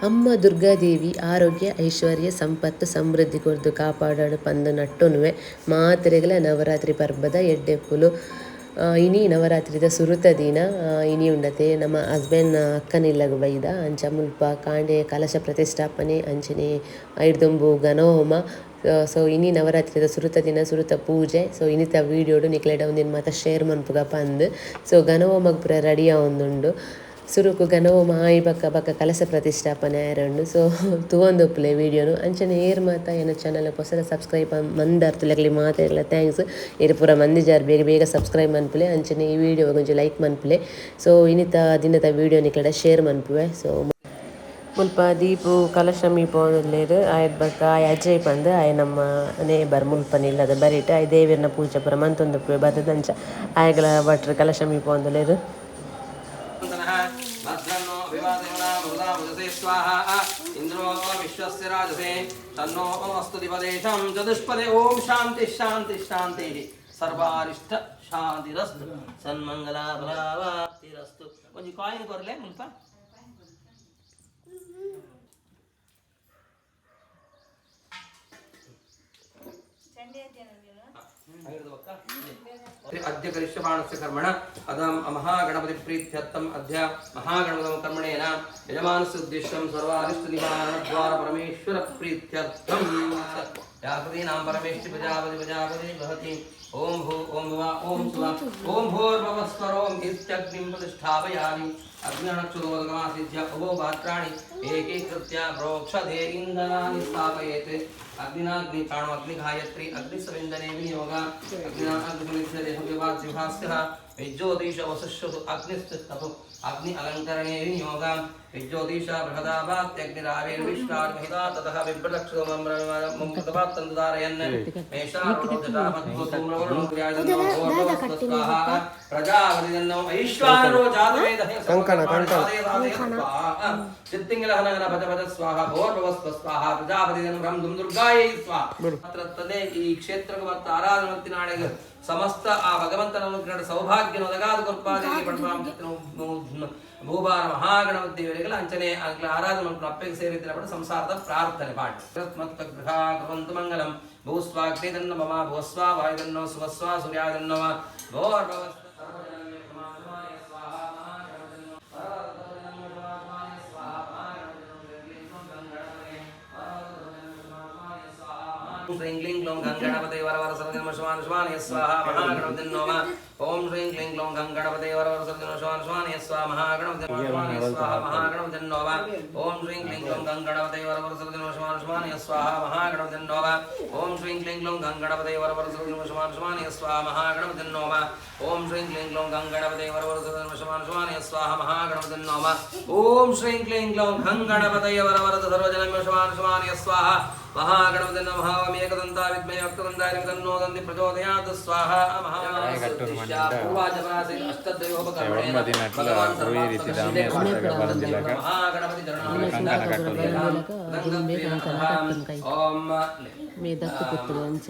ಅಮ್ಮ ದುರ್ಗಾದೇವಿ ಆರೋಗ್ಯ, ಐಶ್ವರ್ಯ, ಸಂಪತ್ತು, ಸಮೃದ್ಧಿ ಕೊರ್ದು ಕಾಪಾಡಡ್ ಪಂದ್ ನಟ್ಟೊನುವೆ. ಮಾತೆರೆಗ್ಲ ನವರಾತ್ರಿ ಪರ್ಬದ ಎಡ್ಡೆಪ್ಪುಲು. ಇನಿ ನವರಾತ್ರಿದ ಸುರುತ ದಿನ. ಇನಿ ಉಂಡತೆ ನಮ್ಮ ಹಸ್ಬೆಂಡ್ ಅಕ್ಕನಿಲ್ಲಗ್ ಬೈದ. ಅಂಚ ಮುಲ್ಪ ಕಾಂಡೆ ಕಲಶ ಪ್ರತಿಷ್ಠಾಪನೆ ಅಂಚನೆ ಐರ್ದೊಂಬು ಗಣಹೋಮ. ಸೊ ಇನಿ ನವರಾತ್ರಿದ ಸುರುತ ದಿನ, ಸುರುತ ಪೂಜೆ. ಸೊ ಇನಿತ ವೀಡಿಯೋಡು ನಿಕ್ಲೆಡ ಉಂದೆನ್ ಮಾತ ಶೇರ್ ಮನ್ಪುಗ ಪಂದ್. ಸೊ ಗಣಹೋಮಗ್ ಪೂರ ರೆಡಿ ಆವೊಂದುಂಡು. ಸುರುಕು ಗಣಹೋಮ ಆಯಿ ಬೊಕ್ಕ ಬೊಕ್ಕ ಕಲಶ ಪ್ರತಿಷ್ಠಾಪನೆ ಆಯೆರೆ. ಸೊ ತೂವೊಂದುಪ್ಪುಲೆ ವೀಡಿಯೋನು. ಅಂಚನೆ ಏರ್ ಮಾತ ಎನ್ನ ಚಾನಲ್ ಪೊಸಲ ಸಬ್ಸ್ಕ್ರೈಬ್ ಮಂದಾರ್ತುಲೆಗ್ಲಿ ಮಾತೆರ್ಲ thanks. ಏರ್ ಪೂರ ಮಂದಿಜಾರ್, ಬೇಗ ಬೇಗ ಸಬ್ಸ್ಕ್ರೈಬ್ ಮನ್ಪುಲೆ. ಅಂಚನೆ ಈ ವೀಡಿಯೋ ಒಂಜಿ ಲೈಕ್ ಮನ್ಪುಲೆ. ಸೊ ಇನಿತ ದಿನದ ವೀಡಿಯೋ ನಿಕ್ಲೆಡ ಶೇರ್ ಮನ್ಪುವೆ. ಸೊ ಮುಲ್ಪ ದೀಪು ಕಲಶ ಮೀಪೊಂದುಲ್ಲೆರ್. ಆಯದ್ ಬೊಕ್ಕ ಆಯೆ ಅಜಯ್ ಪಂದ್, ಆಯೆ ನಮ್ಮ ನೇಬರ್ ಮುಲ್ಪ ನಿಲ್ಲದ ಬರಿಟ್. ಆಯೆ ದೇವೆರ್ನ ಪೂಜೆ ಪೂರ ಮಂತೊಂದುಪ್ಪುವೆ ಬತ್ತದಂಚ. ಆಯೆಗ್ಲ ಭಟ್ರು ಕಲಶ ಮೀಪೊಂದುಲ್ಲೆರ್. ಭದ್ರನ್ನೋ ಅಭಿವಾದಯನ ಸ್ವಾಹ. ಇಂದ್ರೋ ವಿಶ್ವಸ್ಯ ರಾಜಸೆ ತನ್ನೋ ಅಸ್ತು ದಿವದೇಶಂ ಚತುಷ್ಪದೆ. ಓಂ ಶಾಂತಿ ಶಾಂತಿ ಶಾಂತಿ. ಸರ್ವಾರಿಷ್ಟ ಶಾಂತಿರಸ್ತು, ಸನ್ಮಂಗಲ ಫಲಾವಾಪ್ತಿರಸ್ತು. ಒಂಜಿ ಕಾಯಿನ್ ಕೊರ್ಲೆ ಮುಲ್ಪ. अद्य करिष्यमाणस्य कर्मण अदं महागणपति प्रीत्यर्थम् अद्य महागणपतं कर्मणेन यजमानस्य उद्दिश्यं सर्वारिष्टनिवारणद्वार परमेश्वर प्रीत्यर्थं यापदीनां परमेष्टि प्रजापति प्रजापति भवति. ॐ भू ॐ भुव ॐ सुव ॐ भूर्भुवस्वरोम् इत्यग्निं प्रतिष्ठापयामि. अग्निणक्षुरोदकमासिध्य उभौ पात्राणि एकीकृत्य प्रोक्षधे इन्धनानि स्थापयेत्. अग्निनाग्नि प्राणो अग्निगायत्री अग्निसविन्दने विनियोग. अग्निना अग्निसमिध्यते हव्यवाद्युभास्यः विज्योतिष वसुष्यतु अग्निस्तिष्ठतु. अग्नि अलङ्करणे विनियोग. विज्योतिष बृहदावात्यग्निराविर्विश्वार्महिता ततः बिभ्रलक्षुतमम्रमृतपात्तन्धारयन् मेषारोजटामद्भुतूम्रवर्णो प्रजापतिजन्नो ऐश्वानरो जातवेदः. ಕಂಕಣ, ಕಂಕಣ. ಚಿತ್ತಿಂಗಲಹನಗನ ಪದ ಪದ ಸ್ವಾಹ. ಭೋರ್ಭವಸ್ವ ಸ್ವಾಹ. ಪ್ರಜಾಪತಿ ಬ್ರಹ್ಮ ದುಂ ದುರ್ಗಾಯೈ ಸ್ವಾಹ. ಅತ್ರತ್ತನೆ ಈ ಕ್ಷೇತ್ರಕ್ಕೆ ಮತ್ತು ಆರಾಧನೆ ಮತ್ತಿನಾಳೆಗೆ ಸಮಸ್ತ ಆ ಭಗವಂತನ ಅನುಗ್ರಹದ ಸೌಭಾಗ್ಯನ ಒದಗಾದ ಕೊರ್ಪಾದೇವಿ ಪಡ್ಪಾಂ. ಭೂಭಾರ ಮಹಾಗಣಪತಿ ದೇವರಿಗೆಲ್ಲ ಅಂಚನೆ ಅಂಕ್ಲ ಆರಾಧನೆ ಮಲ್ಪುನ ಅಪ್ಪೆಗೆ ಸೇರಿದ್ದಿನ ಪಡ ಸಂಸಾರದ ಪ್ರಾರ್ಥನೆ ಪಾಠ ಗೃಹ ಕುರ್ವಂತು ಮಂಗಲಂ. ಭೂಸ್ವಾಗ್ನಿದನ್ನ ಮಮ ಭೂಸ್ವ ವಾಯುದನ್ನೋ ಸುವಸ್ವ ಸೂರ್ಯಾದನ್ನೋ ಭೋರ್ಭವಸ್ವ. ಶ್ರೀಂ ಕ್ಲೀಂ ಕ್ಲೌಂ ಗಂ ಗಣಪತಿ ವರ ವರ ಸರ್ವಜನ ಶಿವಾನ್ ಶಿವಾನಯ ಸ್ವಾಹ ಮಹಾಗಣಪತಿ ನಮಃ. ಓಂ ಶ್ರೀಂ ಕ್ಲೀಂ ಕ್ಲೌಂ ಗಂ ಗಣಪತಿ ವರ ವರ ಸರ್ವಜನ ಶಿವಾನ್ ಶಿವಾನಯ ಸ್ವಾಹ ಮಹಾಗಣಪತಿ ಶಿವಾನಯ ಸ್ವಾಹ ಮಹಾಗಣಪತಿ ನಮಃ. ಓಂ ಶ್ರೀಂ ಕ್ಲೀಂ ಕ್ಲೌಂ ಗಂ ಗಣಪತಿ ವರ ವರ ಸರ್ವಜನ ಶಿವಾನ್ ಶಿವಾನಯ ಸ್ವಾಹ ಮಹಾಗಣಪತಿ ನಮಃ. ಓಂ ಶ್ರೀಂ ಕ್ಲೀಂ ಕ್ಲೌಂ ಗಂ ಗಣಪತಿ ವರ ವರ ಸರ್ವಜನ ಶಿವಾನ್ ಶಿವಾನಯ ಸ್ವಾಹ ಮಹಾಗಣಪತಿ ನಮಃ. ಓಂ ಶ್ರೀಂ ಕ್ಲೀಂ ಕ್ಲೌಂ ಗಂ ಗಣಪತಿ ವರ ವರ ಸರ್ವಜನ ಶಿವಾನ್ ಶಿವಾನಯ ಸ್ವಾಹ ಮಹಾಗಣಪತಿ ನಮಃ. ಓಂ ಶ್ರೀಂ ಕ್ಲೀಂ ಕ್ಲೌಂ ಗಂ ಗಣಪತಯ ವರ ವರದ ಸರ್ವಜನ ಶಿವಾನ್ ಶಿವಾನಯ ಸ್ವಾಹ ಮಹಾಗಣಪತಿ ನಮಃ. ಓಂ ಏಕದಂತ ವಿದ್ಮಹೇ ವಕ್ರದಂತಾಯ ತನ್ನೋ ದಂತಿ ಪ್ರಚೋದಯಾತ್ ಸ್ವಾಹ. ಒಂಬ ದಿನಟ್ಲ ಒವ್ವೇ ರೀತಿದ ಅಮ್ಯಾಸದಾಗ ಬರಂದಿಲ್ಲಗ ಮಹಾಗಣಪತಿ ಕಂಕಣ ಕಟ್ಟೊಂದು. ಓಂ ಮೇದಕ್ಕು ಪುತ್ತುಲು ಅಂಚ.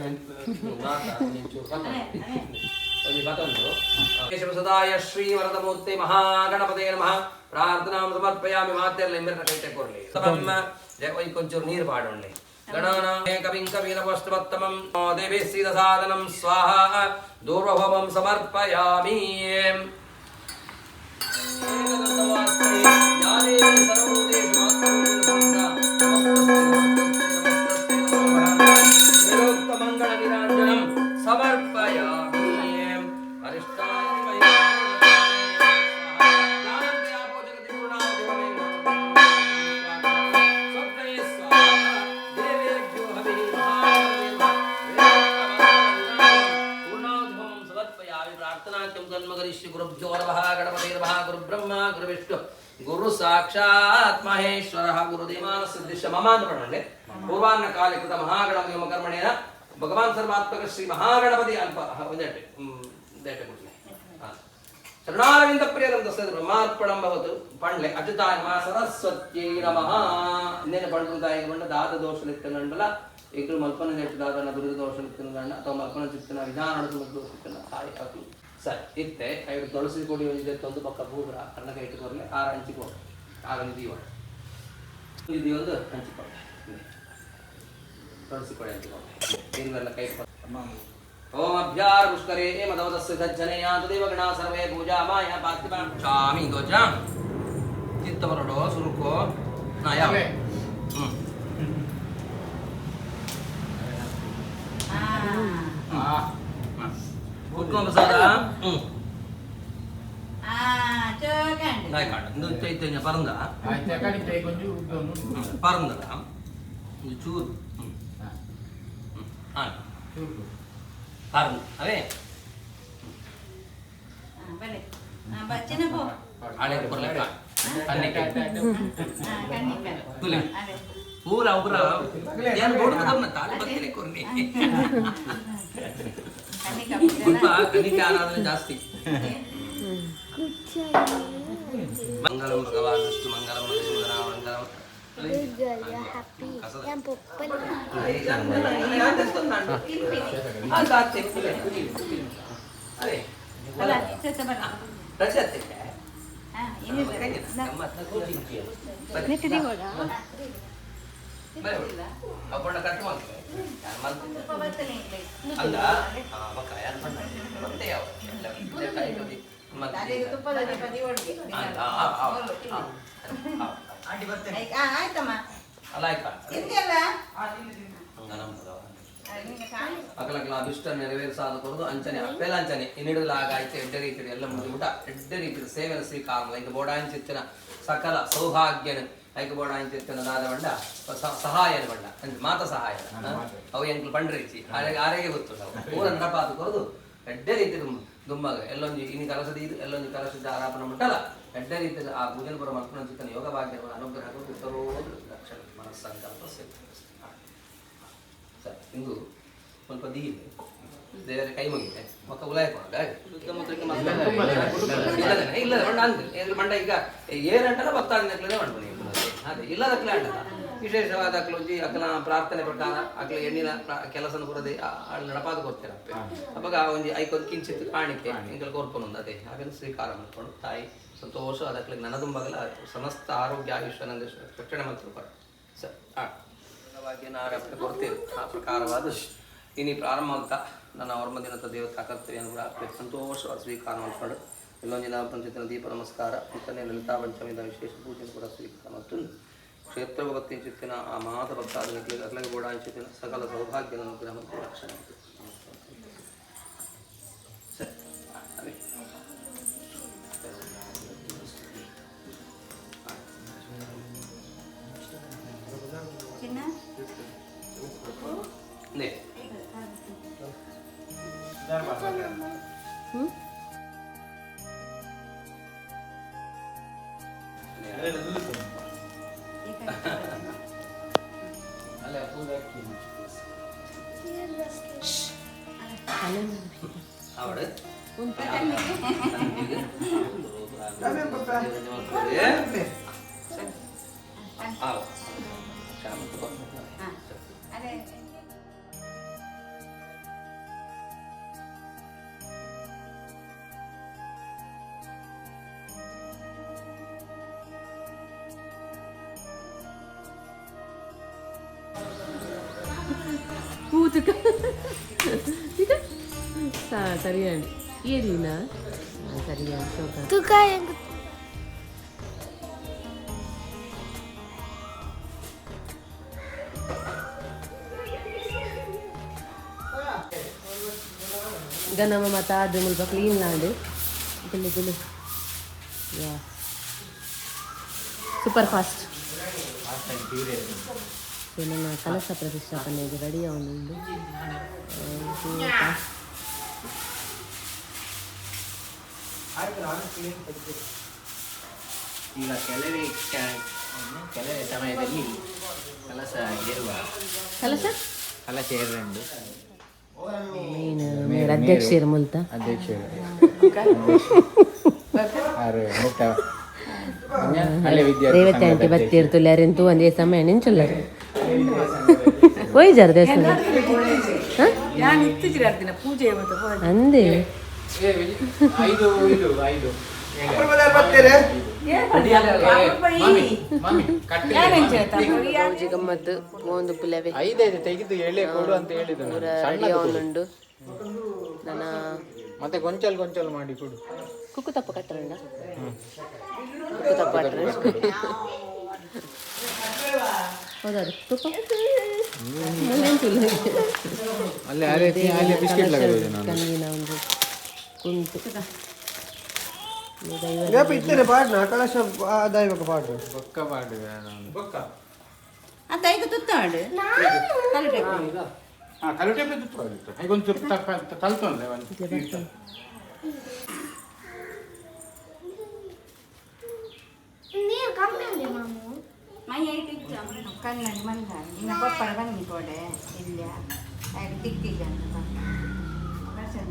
ಸದಾಯ ಶ್ರೀ ವರದಮೂರ್ತಿ ಮಹಾಗಣಪತೇ ನಮಃ. ಪ್ರಾರ್ಥನಾ ಸಮರ್ಪಯಾಮಿ. ಮಾತೆಲ್ಲ ಇಂಬೆರ್ನ ಕೈಟೆ ಕೊರ್ಲಿ. ಕೊಂಚೂರು ನೀರು ಪಾಡೊಂಡಿ. ಗಣಾನಾಂ ಕವಿಂ ಕವೀನಪುಷ್ಟವತ್ತಮಂ ದೇವಿ ಸೀದಸಾದನಂ ಸ್ವಾಹ. ದೂರ್ವಹೋಮಂ ಸಮರ್ಪಯಾಮಿ. ಯಾ ದೇವಿ ಸರ್ವಭೂತೇಷು ಮಾತೃರೂಪೇಣ ಸಂಸ್ಥಿತಾ, ನಮಸ್ತಸ್ಯೈ ನಮಸ್ತಸ್ಯೈ ನಮಸ್ತಸ್ಯೈ ನಮೋ ನಮಃ. ವೇದೋಕ್ತ ಮಂಗಳ ನೀರಾಂಜನಂ ಸಮರ್ಪಯಾಮಿ. ಅರಿಷ್ಟಾಯ ಜ್ಞಾನಂತೆ ಆಪೋ ಜಗತಿ ಪೂರ್ಣಾಹುತಿ ಸ್ವಪ್ನಯೇ ಸ್ವಾಹ. ದೇವೇಭ್ಯೋ ಹವಿಃ ಪೂರ್ಣಾಹುತಿ ಹೋಮಂ ಸಮರ್ಪಯಾಮಿ. ಪ್ರಾರ್ಥನಾಖ್ಯಂ ಕರ್ಮ ಕರಿಷ್ಯ. ಗುರುಭ್ಯೋ ನಮಃ. ಗಣಪತೇ ನಮಃ. ಗುರು ಬ್ರಹ್ಮ ಗುರು ವಿಷ್ಣು ಗುರು ಸಾಕ್ಷಾತ್ ಮಹೇಶ್ವರ ಗುರುದೇವಾನ ಸಿದ್ಧಿಶ ಮಮ ಅಂತ ಪಡಂಡೆ. ಪೂರ್ವಾನ್ನ ಕಾಲೆ ಕೃತ ಮಹಾಗಣಪತಿ ಹೋಮ ಕರ್ಮಣೇನ ಭಗವಾನ್ ಸರ್ವಾತ್ಮಕ ಶ್ರೀ ಮಹಾಗಣಪತಿ ಅಲ್ಪ ಒಂದೆಟ್ಟೆ ದೇಟೆ ಕೊಡ್ಲೆ. ಚರಣಾರವಿಂದ ಪ್ರಿಯರಂತ ಬ್ರಹ್ಮಾರ್ಪಣಂ ಭವತು ಪಂಡ್ಲೆ. ಅಜುತಾಯ ನಮಃ, ಸರಸ್ವತ್ಯೈ ನಮಃ. ಇನ್ನೇನು ಪಂಡ್ರು ತಾಯಿಗೆ ಪಂಡ ದಾದ ದೋಷ ನಿತ್ತಂಡಲ ಏಕಲು ಮಲ್ಪನ ನೆಟ್ಟು ದಾದನ ದುರಿದ ದೋಷ ನಿತ್ತಂಗಣ್ಣ ಅಥವಾ ಮಲ್ಪನ ಚಿತ್ತನ ವಿಧಾನ ದೋಷ ಇತ್ತನ ತಾಯಿ ಅದು ಸರಿ ಇತ್ತೆ. ಐದು ತುಳಸಿ ಕೊಡಿ ಒಂಜಿ ಒಂದು ಪಕ್ಕ ಬೂಬ್ರ ಕರ್ಣಕ ಇಟ್ಟುಕೊರ್ಲೆ. ಆರ ಅಂಚಿಕೋ ಆಗ ದೀವ. ಇದು ಒಂದು ಹಂಚಿಕೊಳ್ಳೆ, ತುಳಸಿ ಕೊಡೆ ಹಂಚಿಕೊಳ್ಳೆ. ಇರುವೆಲ್ಲ ಕೈ. ಓಂ ಅಭ್ಯಾರ ಪುಷ್ಕರೇ ಮದವದಸ್ಯ ಸಜ್ಜನೆಯಾ ತದೇವ ಗಣಾ ಸರ್ವೇ ಪೂಜಾ ಮಾಯ ಪಾರ್ಥಿವ ಸ್ವಾಮಿ ದೋಜ ಚಿತ್ತ ಬರಡೋ ಸುರುಕೋ ನಾ ಯಾವ ಹ್ಮ್ ಕುತ್ಕೊಂಬ ಪ್ರಸಾದ. ಹ್ಮ್ ನಾಯಕಾಂಡ ಇಂದು ಚೈತನ್ಯ ಪರಂದ ಪರಂದದ ಒಂದು ಚೂರು. ಹ್ಮ್ ಹಾಂ, ಪರಂದ ಅವೇ. ಹಳೆ ಕೊರ್ಲೆಕ್ಕ ಕನ್ನಿಕೆ ತುಲೆ ಪೂರ ಉಗ್ರ ಏನು ಬೋಡು ಕೊರ್ನ ತಾಳಿ ಬತ್ತಿಲೆ ಕೊರ್ನಿ. ಸ್ವಲ್ಪ ಕನಿಕೆ ಆರಾಧನೆ ಜಾಸ್ತಿ. ಮಂಗಲಂ ಭಗವಾನ್ ವಿಷ್ಣು ಮಂಗಲಂ ಮಧುಸೂದನ ಮಂಗಲಂ. ಅದೇ ರಜೆ. ಅಪ್ಪಣ್ಣ ಕಟ್ ಮಾಡ್ತಾರೆ ಅಲ್ಲ ಮಕ್ಕ ಯಾರು ಮತ್ತೆ ಯಾವ ಅಲ್ಲ ಆಯ್ತಾ? ಅಕಲಕಲ ಅಭಿಷ್ಟ ನೆರವೇರಿಸಾದ ಕೊರದು ಅಂಚನೆ ಅಪ್ಪೆಲ ಅಂಚನೆ ಇನ್ನಿಡಲ ಆಗಾಯ್ತು. ಎಡ್ಡೆ ರೀತಿಯ ಎಲ್ಲ ಮುಗಿಬಿಟ್ಟ ಎಡ್ಡೆ ರೀತಿಯ ಸೇವೆನ ಸ್ವೀಕಾರ ಐಕ ಬೋಡಾಂಚಿತ್ತಿನ ಸಕಲ ಸೌಭಾಗ್ಯನ ಐಕ ಬೋಡಾಂಚಿತ್ತಿನ ದಾದ ಬಂಡ ಸಹಾಯನ ಬಂಡ ಮಾತ ಸಹಾಯ ಅವು ಎಂಕ್ಲು ಪಂಡ್ರಿಚಿ ಆರೆಗೆ ಆರೆಗೆ ಗೊತ್ತುಂಡು. ಅವು ಪೂರ ನಡಪಾದ ಕೊರದು ಎಡ್ಡೆ ರೀತಿಯ ದುಮ್ಮಗ ಎಲ್ಲೊಂಜಿ ಇನಿ ಕಲಸದ ಇದು ಎಲ್ಲೊಂಜಿ ಕಲಸದ ಆರಾಪನ ಮುಟ್ಟಲ್ಲ. ಎಡ್ಡೆ ರೀತಿಯ ಆ ಪೂಜನ ಪುರ ಮಲ್ಪನ ಚಿತ್ತನ ಯೋಗ ಭಾಗ್ಯ ಅನುಗ್ರಹ ಉತ್ತರೋದು ಲಕ್ಷಣ ಮನಸ್ಸಂಕಲ್ಪ ಸರಿ. ಇಂದು ಸ್ವಲ್ಪ ದೀಲೆ ದೇವರ ಕೈ ಮುಗಿದೆ ಮಕ್ಕ ಉಲಾಯ ಕೊಡ ಇಲ್ಲದನೆ ಇಲ್ಲದ ಬಂಡ ಅಂದ್ ಬಂಡ ಈಗ ಏರಂಟಲ್ಲ ಭಕ್ತಾದಿನಕ್ಲೇ ಮಾಡ್ಬೋದು. ಅದೇ ಇಲ್ಲದಕ್ಲೆ ಅಂಟಲ್ಲ ವಿಶೇಷವಾದ ಅಕ್ಲೊಂಜಿ ಅಕ್ಲ ಪ್ರಾರ್ಥನೆ ಪ್ರಕಾರ ಅಕ್ಲ ಎಣ್ಣಿನ ಕೆಲಸನ ಪುರದೆ ನಡಪಾದ ಕೊಡ್ತೇನೆ ಅಪ್ಪೆ. ಅವಾಗ ಒಂಜಿ ಐಕೊಂದು ಕಿಂಚಿತ್ ಕಾಣಿಕೆ ಎಂಕಲ್ ಕೊರ್ಪೊನೊಂದು ಅದೇ ಅವೆಲ್ಲ ಸ್ವೀಕಾರ ಮಾಡ್ಕೊಂಡು ತಾಯಿ ಸಂತೋಷ ಅದಕ್ಲೆ ನನದುಂಬಗಲ ಸಮಸ್ತ ಆರೋಗ್ಯ ಆಯುಷ್ಯ ನಂದ ರಕ್ಷಣೆ ಮಂತ್ರ ಸರ್ ಭಾಗ್ಯ ಕೊಡ್ತೇವೆ. ಆ ಪ್ರಕಾರವಾದ ಇನಿ ಪ್ರಾರಂಭ ಅಂತ ನನ್ನ ಅವರ ದಿನದ ದೇವತಾ ಕರ್ತವ್ಯವನ್ನು ಕೂಡ ಅಪ್ಪೆ ಸಂತೋಷವಾಗಿ ಸ್ವೀಕಾರ ಮಾಡ್ಕೊಂಡು ಎಲ್ಲೊಂದಿನ ಪಂಚತನ ದೀಪ ನಮಸ್ಕಾರ ಅಂತಾನೆ ಲಲಿತಾ ಪಂಚಮಿದ ವಿಶೇಷ ಪೂಜೆ ಕೂಡ ಸ್ವೀಕಾರ ಮತ್ತು ಕ್ಷೇತ್ರ ಭಕ್ತಿ ಚಿತ್ತಿನ ಆ ಮಾತ ಭಕ್ತಾದಿನಕ್ಕೆ ಅಗ್ಲಗೆ ಬೋಡಾಂಚಿತ್ತಿನ ಸಕಲ ಸೌಭಾಗ್ಯದ ಅನುಗ್ರಹ ಮತ್ತು ರಕ್ಷಣೆ. ಸರಿ ಅದೇ. 네. ಅವಳು ಕೂತುಕ ಸರಿಯಾಗಿ ಏರಿನ ಸರಿಯಾಗಿ. ತುಕ ಹೆಂಗ್ ಈಗ ನಮ್ಮ ಮತ ಅದು ಮುಲ್ಪ ಕ್ಲೀನ್ ಲಾಂಡ್ ಗುಲ್ಲು ಗುಲ್ಲು ಯಾ ಸೂಪರ್ ಫಾಸ್ಟ್. ಸೊ ನನ್ನ ಕಲಶ ಪ್ರತಿಷ್ಠಾಪನೆಗೆ ರೆಡಿ ಉಂಡು. ಈಗ ಕೆಲವೇ ಕೆಲವೇ ಸಮಯದಲ್ಲಿ ಕಲಶ ಏರುವ ಕಲಶ ಕಲಶ ಏರುಂಡು. ಮೇನ್ ಮೇರ್ ಅಧ್ಯಕ್ಷರು ಮುಲ್ತ. ಅಧ್ಯಕ್ಷರು ಆರು ಮುಕ್ತ ಹಳೆ ವಿದ್ಯಾರ್ಥಿ. ದೇವತೆ ಆಂಟಿ ಬತ್ತೀರ್ತುಲ್ಲಾರೆಂತೂ ಒಂದೇ ಸಮಯ ನಿಂಚುಲ್ಲಾರೆ ಹೋಯ್ಜಾರ ದೇವಸ್ಥಾನ ಅಂದೆ. ಐದು ಇದು ಐದು. ಗೌಜಿ ಗಮ್ಮತ್ತು ಒಂದು ಪುಲವೆ. ಐದೈದು ತೆಗೆದು ಎಳೆ ಕೊಡು ಅಂತ ಹೇಳಿದ್ದು ನಾನು. ಪೂರ ಸಣ್ಣದು ರೆಡಿ ಕೊಡು. ಆವೊಂದುಂಡು ನನ. ಮತ್ತೆ ಗೊಂಚಲ್ ಗೊಂಚಲ್ ಮಾಡಿ ಕೊಡು. ಕುಕ್ಕು ತಪ್ಪು ಕಟ್ಟರಂಡ, ಕುಕ್ಕು ತಪ್ಪು ಕಟ್ಟರೆ. ಹೌದಾ? ತುಪ್ಪ. ಅಲ್ಲಿ ಅರೆ ಅಲ್ಲಿ ಬಿಸ್ಕೆಟ್ ಲಗದು ನಾನು. ಕಣ್ಣಿನ ಒಂದು ಕುಂಟು. ಇತ್ತೇನೆ ಪಾಡ್ನ ಕಳಶ ಆದಾಯ ಪಾಡ್ನ. ಬೊಕ್ಕ ಮಾಡುವೆ ನಾನು. ಅಂತ ಐದು ತುತ್ತಾಡು. ನೀರು ಕಮ್ಮಿ ಉಂಡೆ ಮಾಮು. ಮೈ ಐಟು ಇಜ್ಜ ಕನ್ನಡಿ ಮಂದ ಇನ್ನ ಪಪ್ಪಳ ಬನ್ನಿ ಕೊಡೆ ಇಲ್ಲ ಹಾಗೆ ತಿಕ್ತಿದ್ದ ಅಂತ ದರ್ಶನ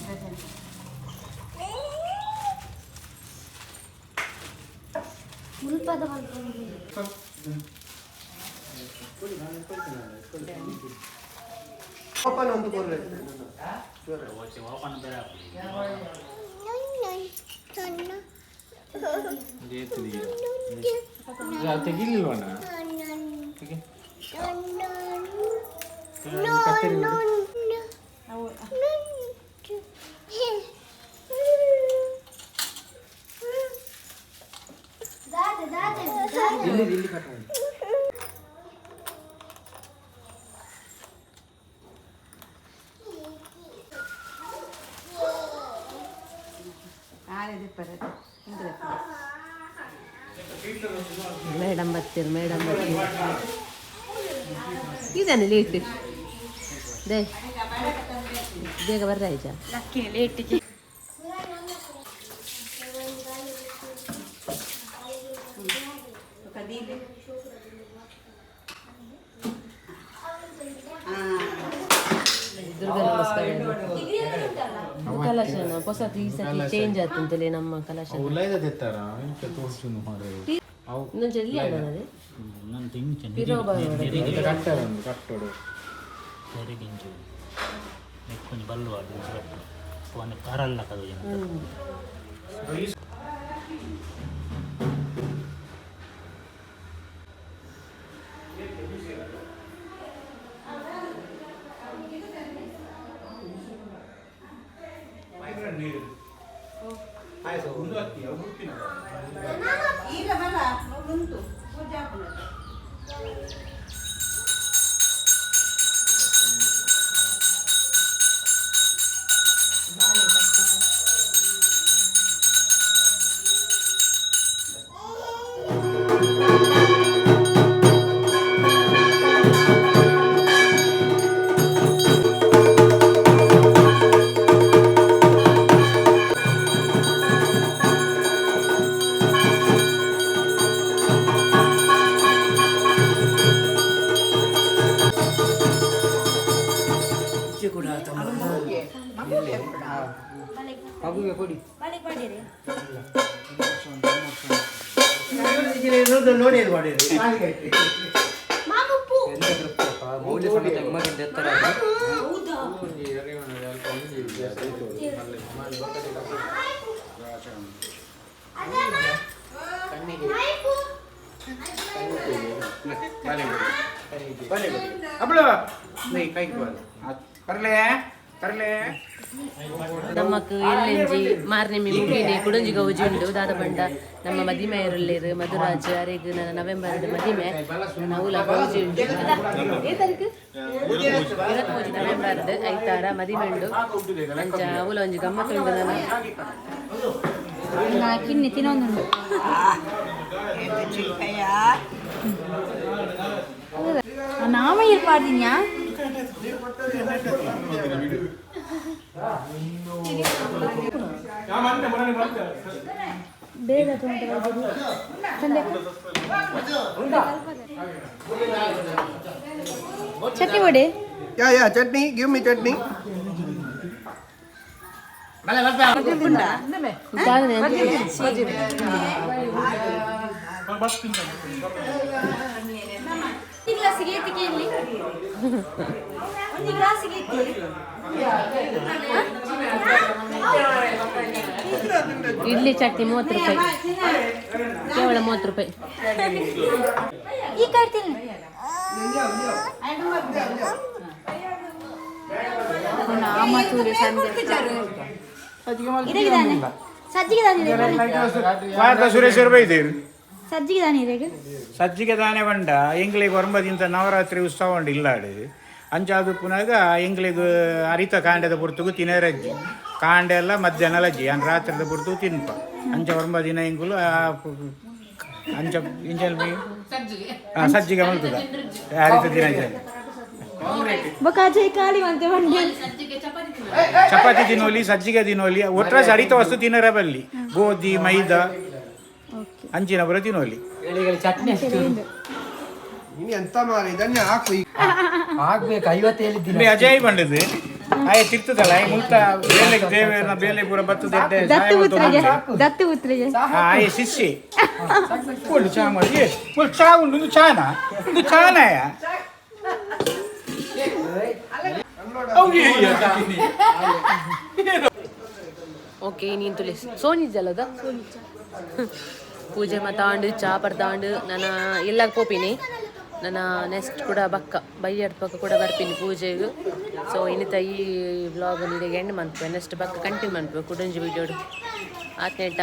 ದರ್ಶನ. ಮುಲ್ಪದ ಮಲ್ಪೊಂದು. ಓಪನ್ ಒಂದು ಕೊರ್ರೆ. ಅದು ತೆಗಿಲಿಲ್ವಣ್ಣ? ತೆಗಿ. ಕತ್ತರಿ ಬಿಡು. ಇಲ್ಲಿ ಇಲ್ಲಿ ಕಟ್ ಮಾಡಿ. ಆರೆ ದಿಪ್ಪರದು. ಮೇಡಮ್ ಬರ್ತೀರಿ, ಮೇಡಮ್ ಬರ್ತೀರಿ. ಇದಾನೆ ಲೇಟ್ they, ಬೇಗ ಬರ್ರ ಆಯ್ತಾ? ಲೇಟಿಗೆ. ಕದೀಲೆ. ದುರ್ಗಾ ನಮಸ್ಕಾರ. ಕಲಶನ ಹೊಸದು ಈ ಸತಿ ಚೇಂಜ್ ಆತಂತಲೇ ನಮ್ಮ ಕಲಶ. ಉಲೈದ ತೆತ್ತಾರ ಇಂಚ ತೋರ್ಸುನು ಮಾರ್ರೆ ಅವು. ಇನ್ನೊಂದು ಎಲ್ಲಿ ಅದ? ಪಿರೋ. ಕಟ್ಟಡ ಒಂದು ಕಟ್ಟಡು. ತೆರೆಗಿಂಚು ಮೆಕ್ಕೊಂಜಿ ಬಲ್ಲು ಒಂದು ಕಾರಲ್ಲ ಕದು. ಈಗ ಬಲ ಉಂಟು ಪೂಜೆ ಹಾಕುದು. ನೋಡಿ ಮಾಡಿ. ಮಾಮು ಪೂ. ಒಂಜಿ ಎರೆ ಒಂದು ಅಲ್ಪ ಒಂಜಿ ಇದೆ, ಅದು ಇದು ಮಲ್ಲೆ. ಕಣ್ಣಿಗೆ ನಮ್ಮಕ್ ಎಲ್ಲೆಂಜಿ ಮಾರ್ನೆಮಿ ಮುಗಿನೆ ಕುಡಂಜಿ ಗೌಜಿ ಉಂಡು. ದಾದ ಬಂಡ ನಮ್ಮ ಮದಿಮೆ ಇರುಲ್ಲೇರು ಮಧುರಾಜ್ ಅರೆಗ್ ನನ್ನ ನವೆಂಬರ್ ಮದಿಮೆ. ನವುಲ ಗೌಜಿ ಉಂಡು. ಏ ತಾರೀಕು? 23 ನವೆಂಬರ್ ಐತಾರ ಮದಿಮೆ ಉಂಡು. ಅಂಚ ಅವುಲ ಒಂಜಿ ಗಮ್ಮತ್ತು ಉಂಡು ನನ್ನ. ಕಿನ್ನಿ ತಿನ್ನೊಂದುಂಡು. ನಾಮ ಇರ್ಪಾರ್ದಿನ್ಯಾ? ಬೇಗ chutney vada. Yeah yeah, chutney, give me chutney. ಗ್ಲಾಸಿಗೆ ಏತಿಗೆ ಇಲ್ಲಿ ಒಂದು ಗ್ಲಾಸಿಗೆ. ಇಡ್ಲಿ ಚಟ್ನಿ 30 ರೂಪಾಯಿ, ಕೇವಲ 30 ರೂಪಾಯಿ. ಈ ಕಟ್ತೀನಿ. ಸಜ್ಜಿಗೆ ದಾನಿ. ವಾರ್ತ ಸುರೇಶ್ ಬೈದೇರು. ಸಜ್ಜಿಗೆ ದಾನಿ ಇರೆಗ್. ಸಜ್ಜಿಗೆ ದಾನೆ ಬಂಡ ಎಂಗ್ಲಿಗೆ ಒರಂಬದಿಂತ ನವರಾತ್ರಿ ಉತ್ಸವ ಉಂಡು ಇಲ್ಲಾಡು. ಅಂಚಾದು ಪುನಗ ಎಂಗ್ಲಿಗ್ ಅರಿತ ಕಾಂಡದ ಪುರ್ತುಗು ತಿನರಜ್ಜಿ, ಕಾಂಡೆ ಎಲ್ಲ ಮಧ್ಯಾಹ್ನ ಲಜ್ಜಿ ಅನ್ ರಾತ್ರಿದ ಪುರ್ತು ತಿನ್ಪ. ಅಂಚ ಒರಂಬ ದಿನ ಎಂಗುಲು ಅಂಚ ಇಂಚಲ್ ಸಜ್ಜಿಗೆ ಮಲ್ತದ ಹರಿತ ದಿನ. ಬೊಕ ಅಜಯ್ ಖಾಲಿ ಮಂತೆ ಬಂಡೆ. ಚಪಾತಿ ತಿನ್ನೋಲಿ, ಸಜ್ಜಿಗೆ ತಿನ್ನೋಲಿ, ಒಟ್ರಾಸಿ ಹರಿತ ವಸ್ತು ತಿನ್ನರ ಬಲ್ಲಿ, ಗೋಧಿ, ಮೈದಾ ಅಂಚಿನ ಪೂರ ತಿನ್ನೋಲಿ. ಚಟ್ನಿ ಅಷ್ಟು. ನೀನು ಎಂತ ಮಾರ, ಇದನ್ನೇ ಹಾಕು ಈಗ. ಆಗ್ಬೇಕು 57 ದಿನ. ಇಲ್ಲಿ ಅಜಯ್ ಬಂಡದು ಆಯ್ ತಿರ್ತದಲ್ಲ, ಆಯ್ ಮುಲ್ತ ಬೇಲೆ ದೇವೇರ್ನ ಬೇಲೆ ಪೂರ ಬತ್ತದ. ದತ್ತು ಪುತ್ರಿಗೆ, ದತ್ತು ಪುತ್ರಿಗೆ. ಆಯ್ ಶಿಷ್ಯ ಒಳ್ಳೆ ಚಾ ಮಾಡಿ. ಏ, ಒಳ್ಳೆ ಚಾ ಉಂಡು. ಒಂದು ಚಾನ, ಒಂದು ಚಾನಯ. ಓಕೆ, ನೀನು ತುಲೆ ಸೋನಿ ಜಲದ ಪೂಜೆ ಮತಾಂಡು ಚಾ ಪರ್ದಾಂಡು ನನ್ನ ಎಲ್ಲ ಪೋಪಿನಿ. ನನ್ನ ನೆಕ್ಸ್ಟ್ ಕೂಡ ಬಕ್ಕ ಬೈಯಡ್ ಪಕ್ಕ ಕೂಡ ಬರ್ಪಿನಿ ಪೂಜೆಗೆ. ಸೊ ಇನ್ನಿತ ಈ ವ್ಲಾಗ್ ಇಡೆಗೆ ಎಂಡ್ ಮನ್ಪುವೆ. ನೆಕ್ಸ್ಟ್ ಬಕ್ಕ ಕಂಟಿನ್ಯೂ ಮನ್ಪುವೆ ಕುಡಂಜಿ ವಿಡಿಯೋಡು. ಆತ್ನೇಟ.